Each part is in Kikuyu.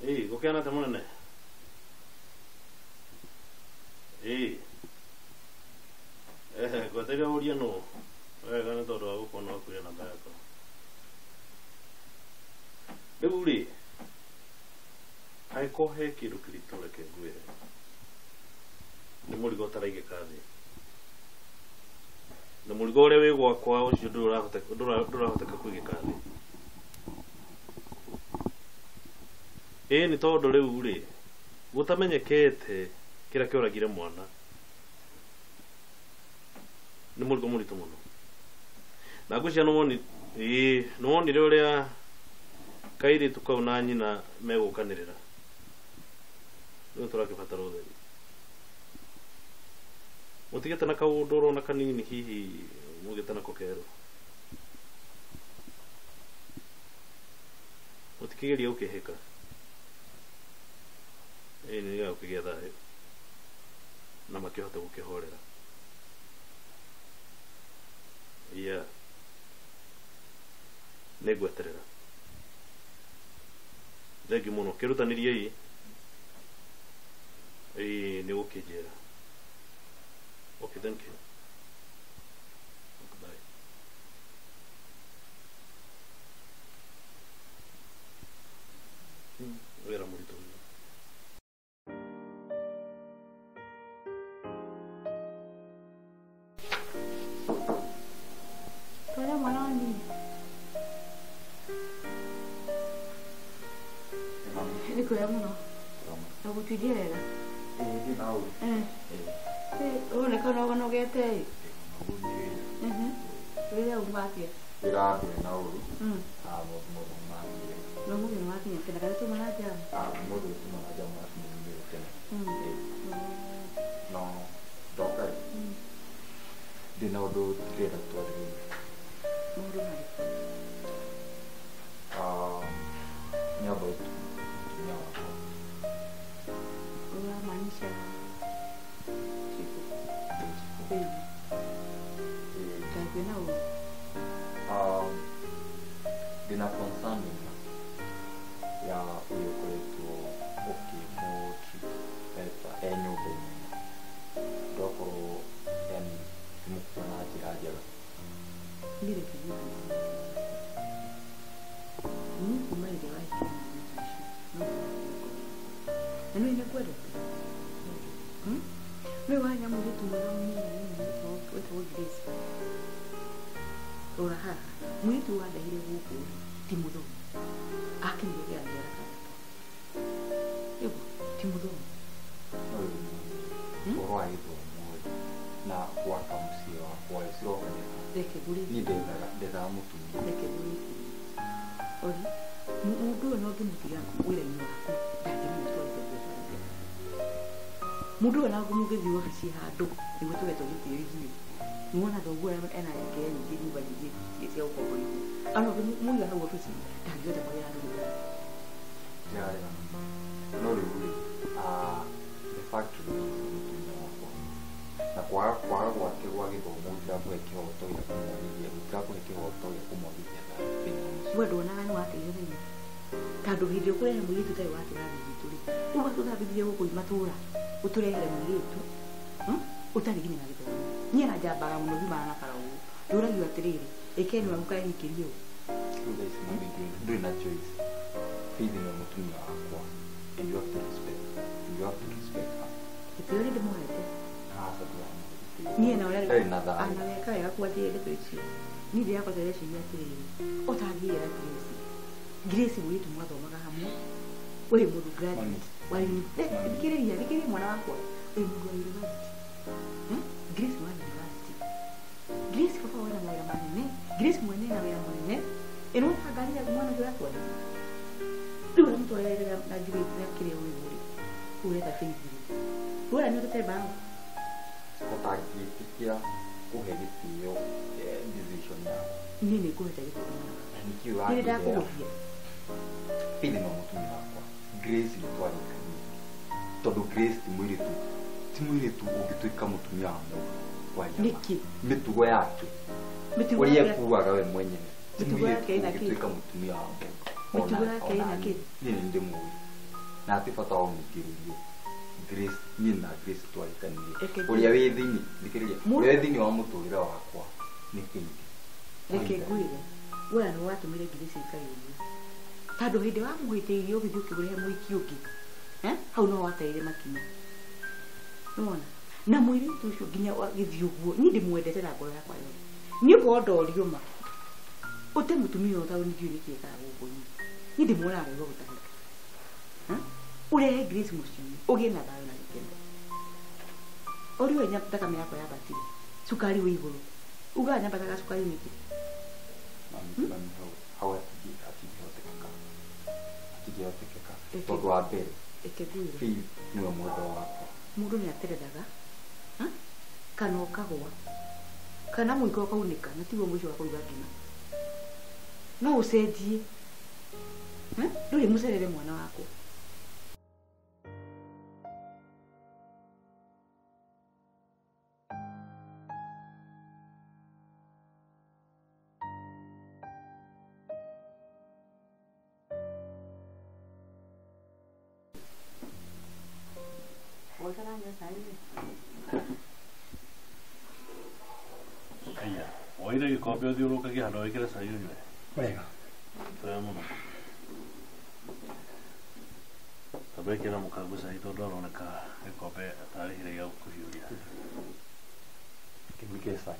Ĩĩ, gũkĩhana atĩa mũnene? Ĩĩ. Ehe, ngwetereire ũrie nũ. Wega nĩ tondũ wa gũkorwo nĩ wakuire namba yakwa. Rĩu rĩ, angĩkorwo he kĩndũ kĩritũ reke ngwĩre. Nĩ mũrigo ũtaraigĩka thĩ. Na mũrigo ũrĩa wĩ gwakwa ũcio ndũrahoteka kũigĩka thĩ. Ĩĩ nĩ tondũ rĩu rĩ, gũtamenyekete kĩrĩa kĩoragire mwana nĩ mũrigo mũritũ mũno. Na ngwĩciria nĩwonire ũrĩa kairĩtu kau na nyina megũkanĩrĩra. Rĩu tũrakĩbatara ũtheri. Mũtigĩte na kaũndũ ũrona kanini hihi mũgĩte nako kerũ. Mũtikĩgeria gũkĩhĩka. Ĩĩ nĩgetha gũkĩgĩa thayũ na makĩhote gũkĩhorera. Yeah. Nĩngweterera. Thengiũ mũno. Kĩrutanĩriei. Ĩĩ nĩũgũkĩnjĩra. Okay, thank you. Okay, bye. Wĩra mũritũ mũno. Twara mwana wa nini? Nĩ kwega mũno. Na gũtuithia wega. Ũroneka ũnogonogete ĩ. Wĩra uma atĩa? Wĩra ndũrĩ na ũru. Maũndũ mothe nĩ mathire. Na ũmũthĩ nĩ wakinya tene kana tuma na njamu? Ũmũthĩ tuma na njamu wakinyire tene. No ndoka ĩ, ndĩna ũndũ ndĩrenda twarĩrĩrie. Maũndũ marĩkũ? Nĩ about mũtumia wakwa. Ũramaanisha Chiku? Baby. Kaĩ kwĩna ũru? Ndĩna concern ya ũrĩa ũkoretwo ũkĩmũ-treat e nyũmba-inĩ ĩno. Ndokorwo yani timũkua na njĩra njega. Niĩ reke ngwĩre niĩ kuma rĩrĩa wahikirie mũirĩtu ũcio no nginya ngoro yakwa. Na nĩũĩ nĩngwendete? Nĩũĩ wagĩa mũirĩtu mwega mũnini wĩtagwo Grace? Rora haha, mũirĩtu ũyũ wandehire gũkũ rĩ, ti mũthomu. Akinyire kĩrathi gĩa gatandatũ. Ĩguo, ti mũthomu. No rĩu ũhoro wa gĩthomo rĩ, na gwaka mũciĩ wakwa rĩ, cirokanĩra. Reke ngũrĩkie. Niĩ ndethaga mũtumia. Reke ngũrĩkie. Ori, mũndũ ũyũ no ngĩmũtiga wĩra-inĩ waku, ndangĩmenya ũtwarĩte biacara njega. Mũndũ ũyũ na mũngĩthiĩ wabici handũ, nĩguo tũgetwo gĩtĩo ithuĩ. Nĩwona thoguo ena kĩrĩa nyingĩ nyũmba nyingĩ cia gũkomborithio. Ona ũngĩmũiga hau wabici, ndangĩhota kũrĩa andũ gĩthomo. Ndĩrarega mũno. No rĩu rĩ, the fact remains nĩ mũtumia wakwa. Na kwaga gwake gwa gĩthomo gũtirakũhe kĩhoto gĩa kũmwagithia, gũtirakũhe kĩhoto gĩa kũmwagithia thayũ thĩinĩ wa mũciĩ. We nduonaga nĩ wateire thaina? Tondũ hĩndĩ ĩrĩa ũkũrehe mũirĩtu ũtarĩ wa kĩrathi gitũ rĩ, rĩu watũthambithirie gũkũ matũra, ũtũrehere mũirĩtu, ũtarĩ nginya na gĩthomo. Niĩ na njambaga mũno ngiumaga na bara ũũ. Ndũragio atĩrĩrĩ, ĩkeni waku kaĩhikĩrie ũ? Rĩu thaa ici mami ndũrĩ na choice. Faith nĩwe mũtumia wakwa and you have to respect, you have to respect her. Gĩtĩo nĩ ndĩmũhete. Aca ndũramũhe gĩtĩo. Niĩ na ũrĩa Ndarĩ na thayũ. Ana weka wega kwanjĩrĩria ndeto icio. Niĩ ndĩrakosa ndĩreciria atĩrĩrĩ, ũtangĩra Grace. Grace mũirĩtu mwathomaga hamwe. Wĩ mũndũ graduate. Wa thikĩrĩria, thikĩrĩria mwana wakwa. Wĩ mũndũ wa university. Grace wa university. Grace baba wena mawĩra manene. Grace mwene na wĩra mũnene. Ĩno ngari ya mwana ũcio ũratwara. Rĩu ũramũtwarĩra na Grace na kĩrĩa ũyũ rĩ. Ũretha Faith rĩ. Wona nĩ ũtete mbaũ. Ũtangĩtĩkĩra kũhe gĩtĩo decision yakwa. Niĩ nĩ ngũhete gĩtĩo mwana wakwa. Na nĩkĩ Nĩ ũrangĩhea? ndakũhũthia. Faith nĩ mũtumia wakwa. Grace nĩ twarĩkanire. Tondũ Grace ti mũirĩtu, ti mũirĩtu ũngĩtuĩka mũtumia wa mũndũ kwaria ma. Nĩkĩ? Mĩtugo yake. Mĩtugo Ũrĩa yake. ekuaga we mwenyewe. Ti Mĩtugo mũirĩtu yake ĩna kĩ? ũngĩtuĩka mũtumia wa mũndũ. Mĩtugo yake ĩna kĩ? Niĩ nĩ ndĩmũĩ. Na ati bata wa mũingĩrĩrie Grace niĩ na Grace twarĩkanire ũrĩa wĩ thĩinĩ thikĩrĩria ũrĩa wĩ thĩinĩ wa mũtũrĩre wakwa nĩ Faith. Reke ngwĩre we nĩ watũmire Grace aikare ũguo tondũ hĩndĩ wa mũhĩtĩirie ũgĩthiĩ ũkĩgũrĩhe mũhiki ũngĩ hau no wateire makinya nĩwona na mũirĩtu ũcio nginya gĩthiĩ ũguo niĩ ndĩmwendete na ngoro yakwa yothe niĩ korwo ndorio ma ũte mũtumia ũyũ tondũ ndiũĩ nĩkĩ ekaga gũkũ niĩ ndĩmuonaga raigua gũtahĩka ũrehe Grace mũciĩ ũgĩe na thayũ na gĩkeno ũrĩwe thakame yakwa yambatire cukari wĩ igũrũ ugaga nyambataga cukari nĩkĩ? Mami hau hatingĩhotekeka hatingĩhotekeka tondũ wa mbere Faith nĩwe mwendwa wakwa. Mũndũ nĩ aterethaga kana ũkagũa kana mũiko ũkaunĩka na tiguo mũico wa kũruga ngima no ũcenjie ndũrĩ mũcerere mwana wakwa. Aya, oire gĩkombe ũthiũrũrũkagie handũ wĩkĩre cai ũnyue. Wega. Wega mũno. Tondũ ĩkĩra mũkangu cai tondũ aroneka gĩkombe atarĩhire gĩa kũhiũria. Kĩmwĩkĩre cai.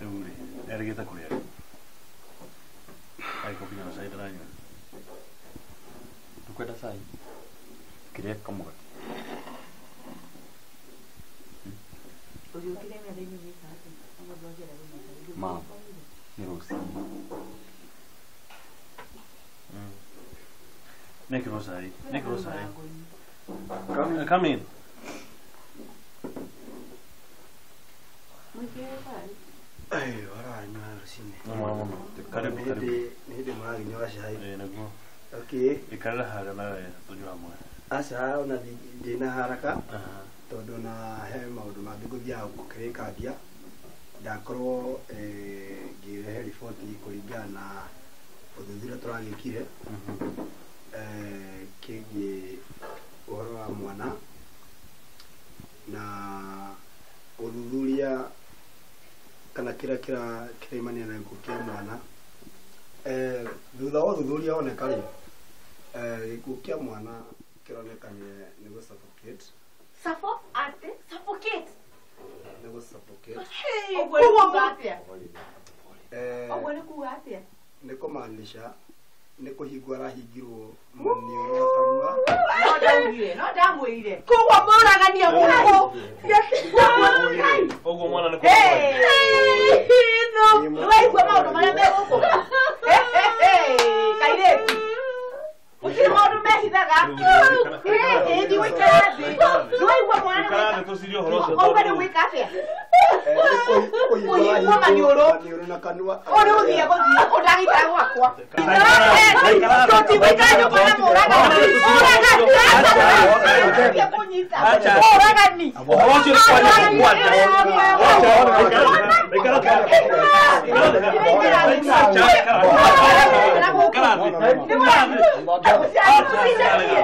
Rĩu rĩ, erĩgĩte kũrĩa rĩ? Agĩkorwo nginya na cai ndaranyua. Ndũkwenda cai? Kĩrĩa kamũgate. Ma, nĩ rũcinĩ. Nĩkĩrwo cai, nĩkĩrwo cai. Come in. Waranyua rũcinĩ. Nĩ mwega mũno. Karibu, karibu. Nĩ hĩndĩ mũrakinyua cai. Ĩĩ nĩguo. Okay. Ikarĩra harĩa nawe tũnyue hamwe. Aca ona ndĩna haraka tondũ na he maũndũ mangĩ ngũthiaga gũkĩrĩkangia ndakorwo ngĩrehe riboti kũringana na ũthuthuria tũragĩkire kĩgiĩ ũhoro wa mwana na ũthuthuria kana kĩrĩa kĩraimania na gĩkuũ kĩa mwana. Thutha wa ũthuthuria woneka rĩ, gĩkuũ kĩa mwana kĩronekanie nĩ gũ suffocate. Suffocate? Nĩ gũ suffocate. Ũguo nĩ kuuga atĩa? Ũguo nĩ kuuga atĩa? Nĩ kũmaanisha nĩ kũhingwo arahingirwo maniũrũ na kanua. No ndaugire, no ndamwĩrire. Koguo mũragania gũkũ. Ũguo mwana nĩ kũragwo. Nĩwaigua maũndũ marĩa me gũkũ? Kairĩtu. Gũtirĩ maũndũ mehithaga. Ĩĩ gũikara thĩ. Nĩwaigua mwana Ikara thĩ tũcirie ũhoro ũcio. Ũguo nĩ gwĩka atĩa? Kũhingwo maniũrũ. Maniũrũ na kanua. Ũũ nĩ gũthiĩ gũthiĩ. Ũndagĩikara gwakwa. Tũtigũikara nyũmba na mũragani. Mũragani. Ũhoro ũcio nĩ kwaria kwaria. Ikara thĩ. Ikara thĩ. Ikara thĩ.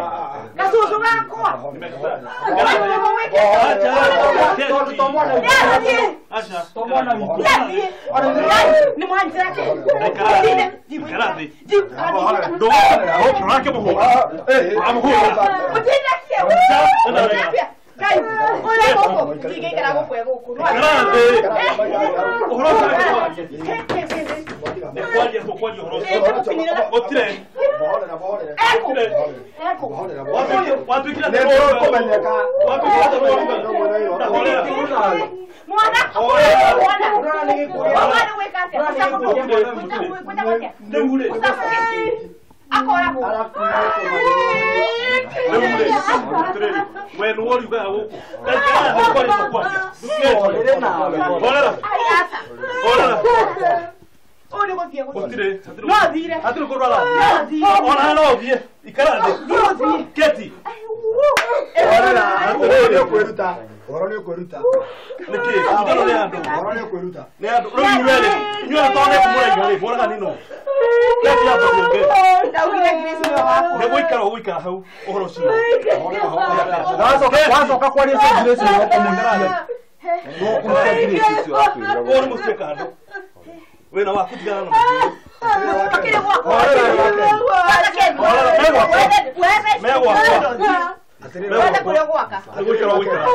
Gacũcũ gakwa. Keti amba tuongee. Ndaugire Grace nĩwe wakwa. Nĩ gũikara ũgũikara hau ũhoro ũcio. Wacoka kwaria cio Grace nĩ ũkũmũnyia. No ũkũmũnyia Grace ũcio wakwĩra. Ũũ nĩ mũciĩ kando. Wĩna waku tigana na mũciĩ. Ũkĩrĩ gwakwa. Megwakwa. Wethe kũrĩa gwaka. Nĩ gũikara ũgũikara.